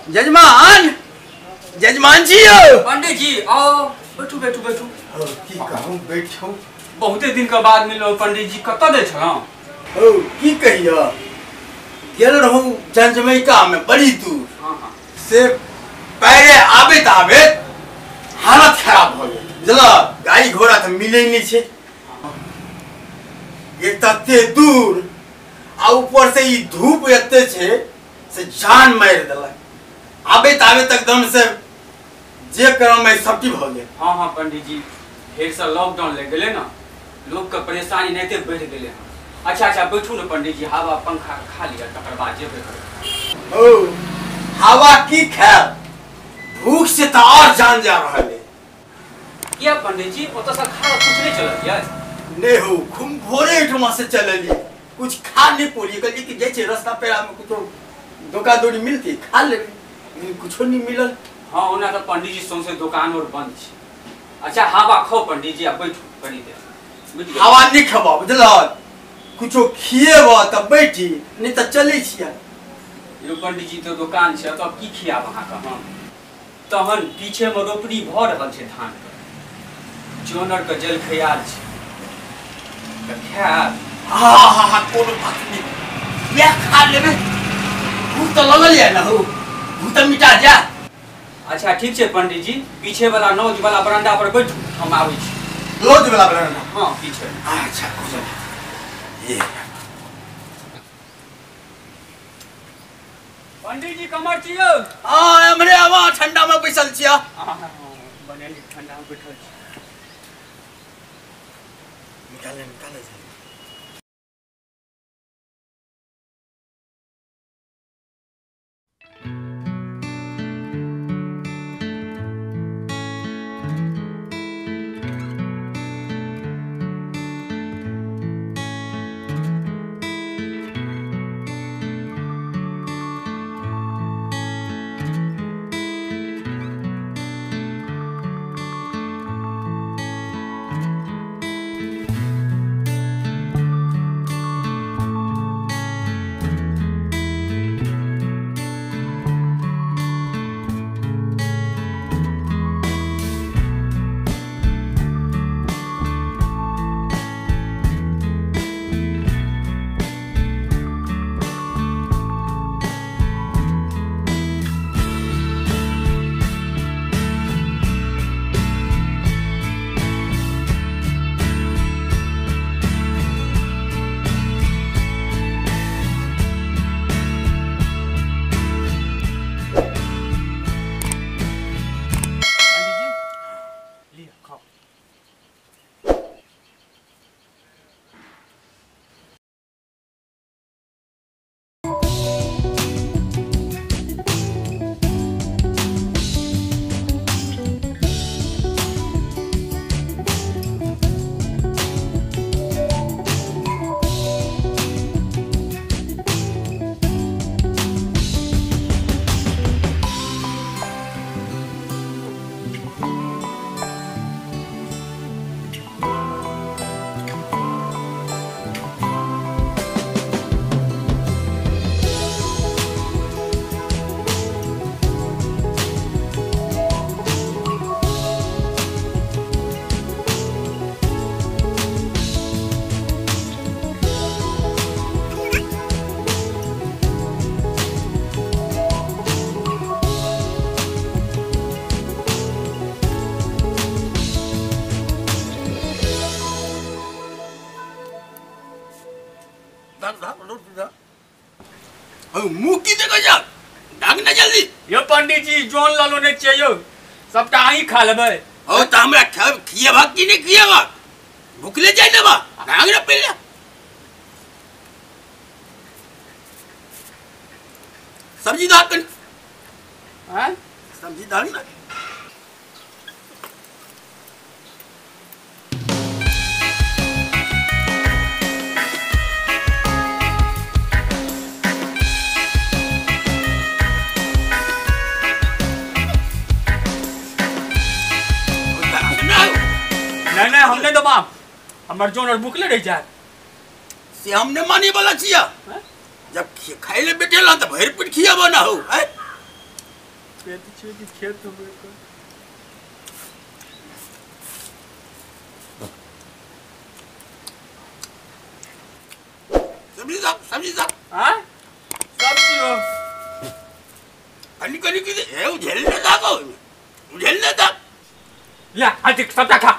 जजमान, जजमान जी यौ। पंडित जी आओ, बैठू बैठू बैठू। की कहूँ बैठू, बहुते दिन के बाद मिललो पंडित जी, कतऽ दै छलहुँ? हौ की कहियो, गेल रहूँ जंजमैका में बड़ी दूर। हाँ हाँ। से पैरे आबैत आबैत हालत खराब भऽ गेल बुझल। गाड़ी घोड़ा तऽ मिलै नहि छै, एक तते दूर आ ऊपर से ई धूप एते छै से जान मारि देलक। आबैत आबैत एकदम से जे क्रम में सबटी भऽ गेल। हाँ हाँ पंडित जी, फेर से लॉकडाउन लग गेलै ने, लोक के परेशानी नाते बढ़ि गेलै हँ। अच्छा अच्छा बैठू ने पंडित जी, हवा पंखा खा लिअ तकर बाद जेबे करबै। ओ हवा की खायब, भूख से तऽ और जान जा रहल है। किया पंडित जी, ओतऽ से खा कुछ नहीं चलल यै? नहीं हो, खूब भोरे एठमा से चललियै, कुछ खा नहीं पोलियै। कहलियै कि जाइ छै रास्ता पेड़ा में कुछो धोखा दौड़ी मिलती खा लेबै, लेकिन कुछो नहीं मिलल। हाँ ओना तऽ पंडित जी सौंसे दुकान और बंद छै। अच्छा हवा खाओ पंडित जी, आ बैठू कनी देर। बुझि गेलियै? हवा नहीं खेबऽ बुझल, कुछो खिएबऽ तऽ बैठी, नहीं तऽ चलै छियै। यौ पंडित जी तऽ दुकान छै, तब की खियाब अहाँके हम? तहन पीछे में रोपनी भऽ रहल छै धान के, जोनर के जलखैयाल छै, तऽ खायब? हाँ हाँ हाँ कोनो बात नहीं, इएह खा लेबै। भूख तऽ लगल यऽ ने हौ, भूख तऽ मिटा जा। अच्छा ठीक छै पंडित जी, पीछे वाला नौज वाला बरंडा पर बैठू, हम आबै छी। नौज वाला बरंडा? हाँ पीछे। अच्छा ये पंडित जी कमर छी यौ? हाँ एमरे आवा, ठंडा में बैसल छियै। बनेली ठंडा में बैठल छी। निकाले निकाले। मुँह की देखो जा, भाग ना जल्दी। यो पंडित जी जोन लालो नहीं चाहिए, सबटा अहीं खा लेबै। ओ त हमरा खिएबा की नहीं खिएबा, भूखले जाय देबा, भाग ना पहले। सब्जी दाल कनी। हैं? सब्जी दाल ना। नहीं नहीं हमने दबा, हमर जोन और भूखले रह जाए से हमने माने वाला छिया। जब खाए ले बैठे ला तो भर पेट खियाबो ना हो। पेट छै कि खेत होबे कर। सब्जी साहब, सब्जी साहब। हां सब्जी हो कनी कनी की ए उझेल ने दागो उझेल ने दाग ले आ देख सबटा खा।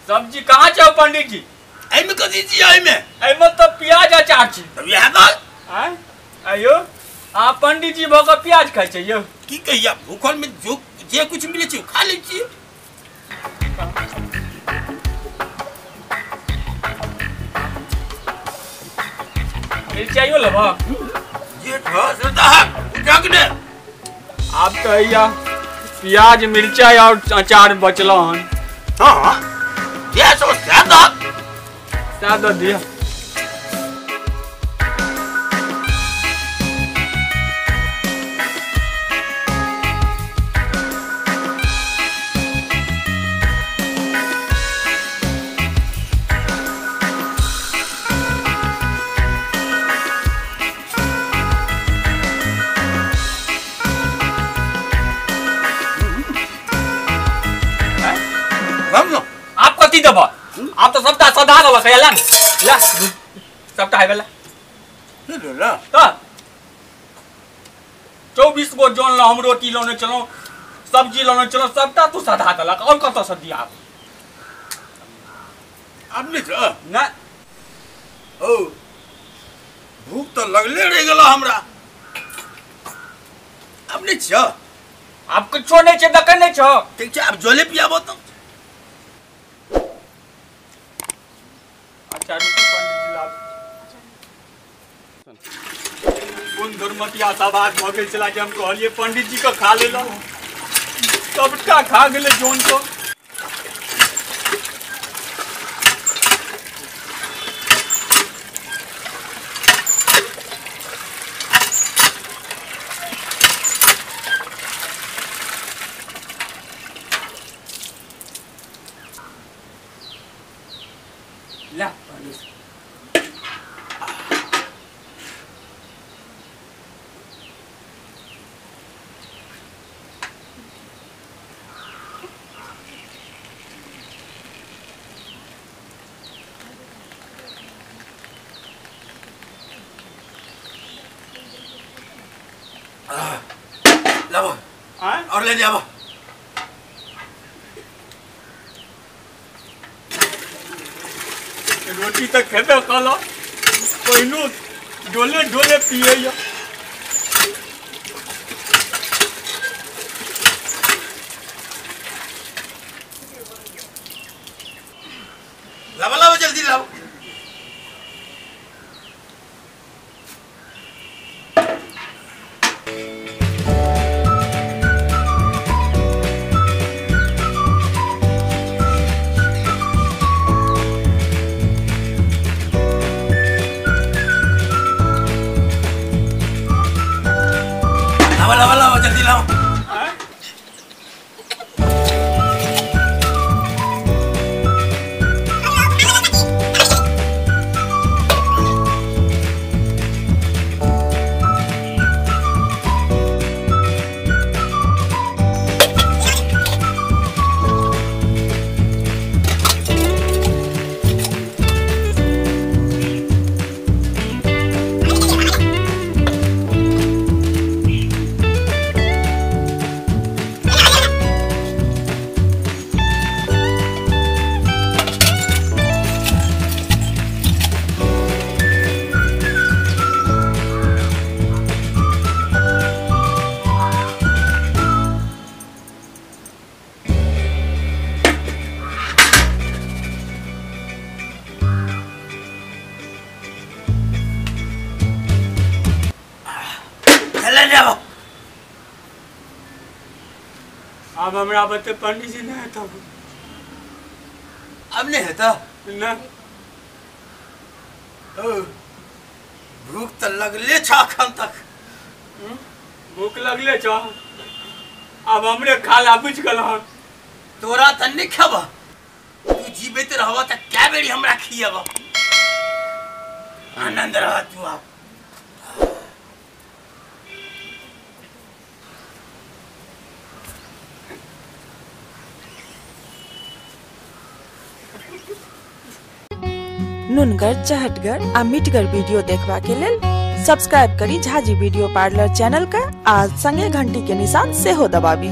सब्जी कहाँ छौ पंडित जी? एहिमे कथी छी? एहिमे एहिमे तऽ प्याज अचार छी। तब इएह दऽ आँय आइयो अहाँ पंडित जी भऽ कऽ प्याज खाइ छै यौ? की कहिया भूखल में जो जे कुछ मिलै छै खा लै छियै। मिरचाइयो लेबह? जे ठह से दहक उठक ने। आब तऽ हैया प्याज मिरचाइ और अचार बचल हन। हाँ जे सो सएह दहक। सएह दऽ दिअ। आप कथी देबह? आप तो सबटा सधा देलक है। ला ला सबटा है ला तऽ 24 गो जन ला हम रोटी लौने चलौं सब्जी लौने चलौं सबटा तू सधा देलक और कतऽ से दिया? आब नहि छ नहि। ओ भूख तऽ लगले रहि गेल हमरा। आब नहि छ? आब किछो नहि छै, देखै नहि छौ? ठीक छै, आब जले पियाबो तऽ। अच्छा रुकू पंडित जी लाब। कोन दुर्मतिया सब बात भऽ गेल छला जे हम कहलियै पंडित जी के खा लेलहुँ, सबटा खा गेलै जोन को। ला पंडित लाबो और ले जाबो। रोटी तऽ खेबे कल पहिनो डोले डोले पिए। लाबो लाबो जल्दी लाबो। लाओ लाओ जल्दी लाओ। लेने आबऽ। अब हमरा बते पंडित जी नहीं हेतौ। अब नहीं हेतौ? नहीं। ओ, भूख तो लगले छ अखन तक। भूख लगले छ, अब हमरे खाला बुझ गेल हन। तोरा त नहीं खेब, तू जीवित रहब त कै बेरी हमरा खियब। आनंद रह तू आप। नुनगर चहटगर आ मिठगर वीडियो देखबा के लेल सब्सक्राइब करी झाजी वीडियो पार्लर चैनल का आ संगे घंटी के निशान सेहो दबाबी।